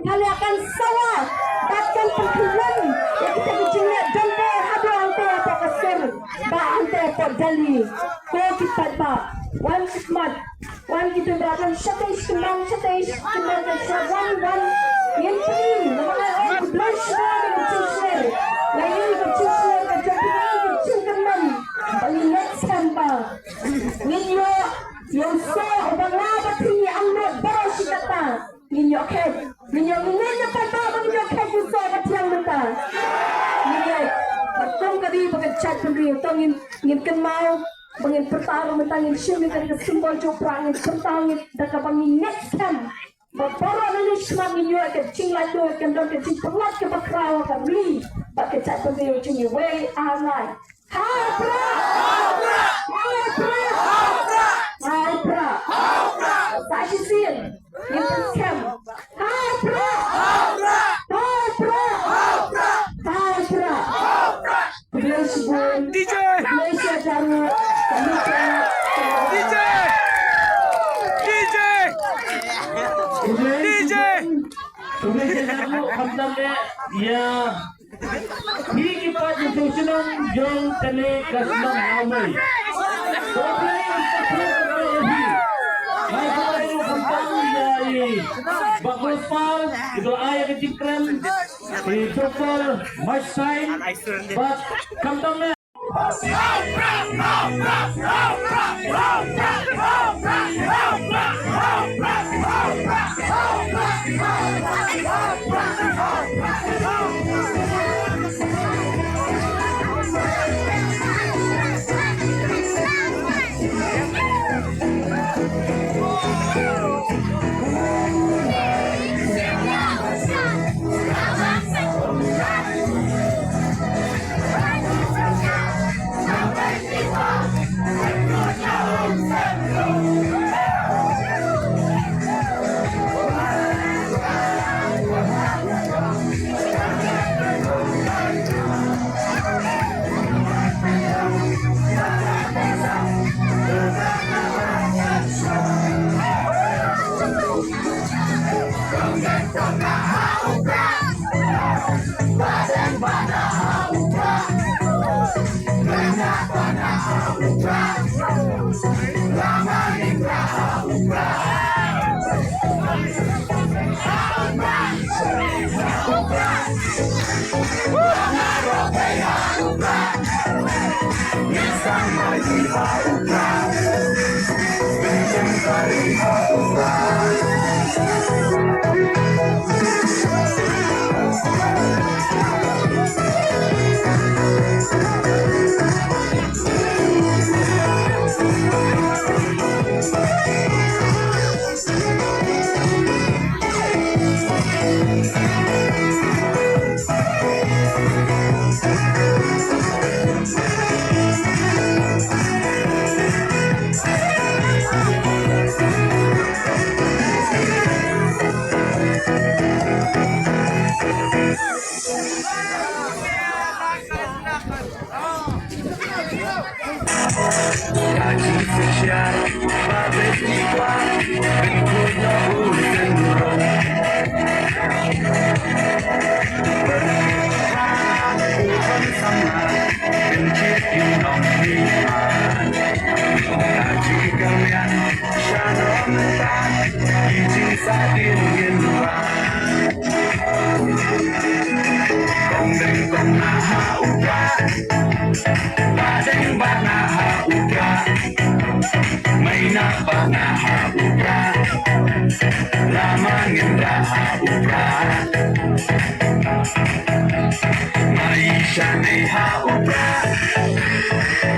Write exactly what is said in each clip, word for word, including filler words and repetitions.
Ka la kan sawa bad kan pynkhlan ïa kita ki jingleh don te haduh hangta hapoh ka sur ba hangta hapoh Delhi. Ko ki paidbah, wan khmat, wan ki paidbah, wan shatei sha kynmaw, shatei sha kynmaw, ka sha wan wan. Ngin pynlong namar ai ong, U Blei shibun ïa ka jingshlur, ïa ka jingshlur ka jong phi, ka jingkyrmen ba ngin leit skhem ba ngin ïoh ïa u soh uba nga bad phi ngi am nud baroh shi katta. Ngin ïoh kheit, ngin ïoh, ngin ïoh kheit, ba ngin ïoh kheit ïa u soh ba thiang mynta. Ngin ïoh, ba kum ka ri, ba ka jaitbynriew, to ngin, ngin kynmaw ba ngin pyrta ruh mynta, ngin shim ïa ka symbol jong u prah, ngin pyrta, ngin da kaba ngin ngeit skhem ba baroh lane shakhmat ngin ïoh ka jinglaitluid, kan don ka jingpynlait kaba khraw ha ka ri bad ka jaitbynriew jong ngi. Wei, ar, lai. Ha u prah! Ha u prah! Ha u prah! Sa shisien ngin pynskhem. Ha u prah! Ha u prah! Ha u prah! Khublei shibun. D J! Khublei shibun. D J! Khublei shibun. Khublei shibun. Khamtam eh, ïa phi ki paid jong shnong jong kane ka shnong Hawmai. Khublei shibun. Ngai khublei ruh khamtam ïa i Bah Khuslai, i ba la ai ïa ka jingkren. I Doktor Mike Syed, bad khamtam eh. Kong deng kong na ha u prah, ba deng ba na ha u prah, mai na ba na ha u prah, lama ngin rah ha u prah, mai sha nei ha u prah,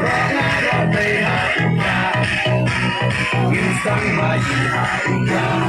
rong ha rong bei ha u prah, ngin sdang mai ha u prah.